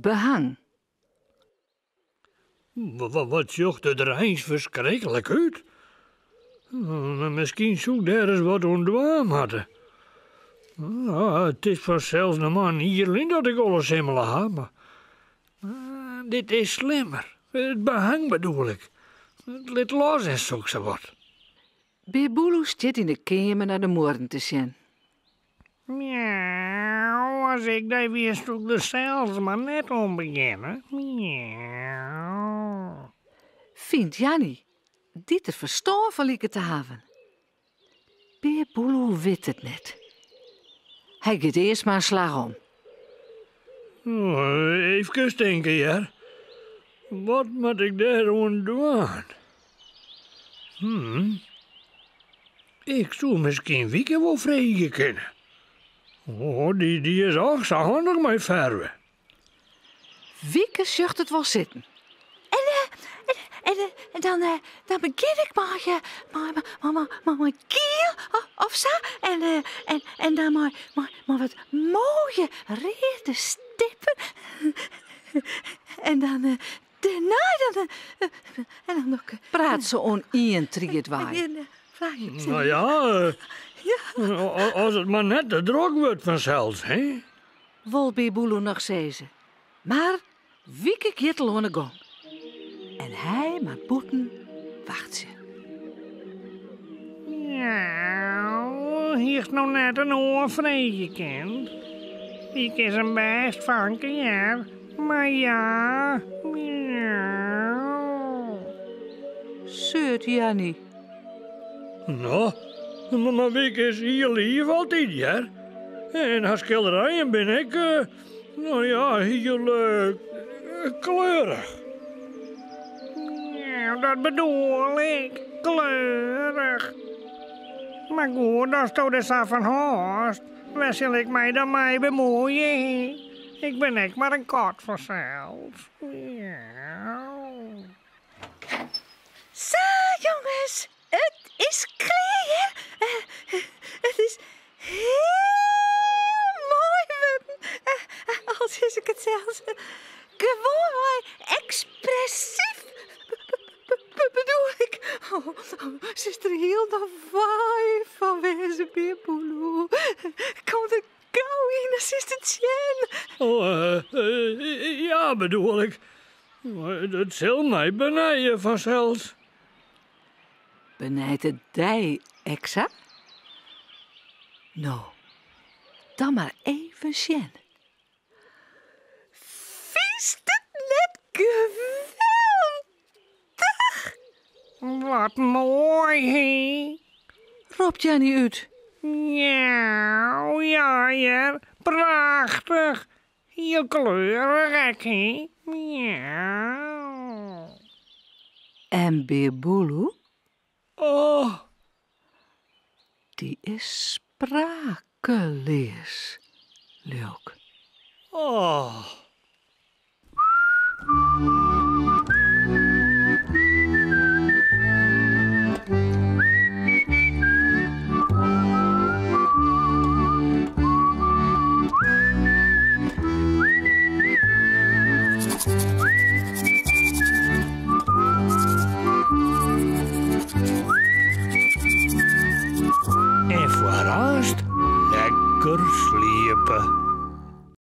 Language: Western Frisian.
Behang. Wat sjocht it der eins ferskriklik út. Miskien soe ik dêr ris wat oan dwaan moatte. It is fansels noch mar in jier lyn dat ik alles simmele ha, mar dit is slimmer. It behang bedoel ik. It lit los en soksawat. Bear Boeloe stiet yn de keamer nei de muorren te sjen. Miauw, as ik dy wie soe ik der sels mar net oan begjinne. Miauw. Fynt Janny, dy't der ferstân fan liket te hawwen. Bear Boeloe wit it net. Hy giet earst mar in slach om. Eefkes tinke, hear. Wat moat ik dêr oan dwaan? Hm. Ik soe miskien Wieke wol freegje kinne. Oh, dy, dy is och sa handich mei ferve. Wieke sjocht it wol sitten. En, eh, en, en, en dan, eh, dan begjin ik mei, eh, mei, mei, mei, mei, mei giel of sa. En, eh, en, en dan mei, mei, mei wat moaie reade stippen. En dan, eh, dêrnei dan, eh, en dan noch, Praat se oan ien tried wei. No ja, as it mar net te drok wurdt fansels, hè? Wol Bear Boeloe noch sizze. Mar Wieke giet al oan 'e gong. En hy moat bûten wachtsje. Miauw, hiest no net in oar freegje kind? Wieke is in bêst fanke, hear. Mar ja, miauw. Seurt Janny. No, mar Wieke is hiel lief altyd, hear. En har skilderijen binne ek, no ja, hiel kleurich. Ja, dat bedoel ik, kleurich. Mar goed, asto der sa fan hâldst, wêr sil ik my dan mei bemuoie? Ik bin ek mar in kat fansels. Miauw. Sa, jonges, it is klear. It is hiel moai wurden, al sis ik it sels. Gewoanwei ekspressyf bedoel ik. Oh, silst der hielendal wei fan wêze, Bear Boeloe. Kom der gau yn, dan silst it sjen. Oh, ja, bedoel ik. It sil my benije fansels. Benijt it dy ek sa? No, dan mar even sjen. Fynst it net geweldich? Wat moai, hé? Ropt Janny út. Miauw, ja hear, prachtich. Hiel kleurich ek, hé? Miauw. En Bear Boeloe? Oh. Dy is sprakeleas, leau 'k. Oh. En foarearst lekker.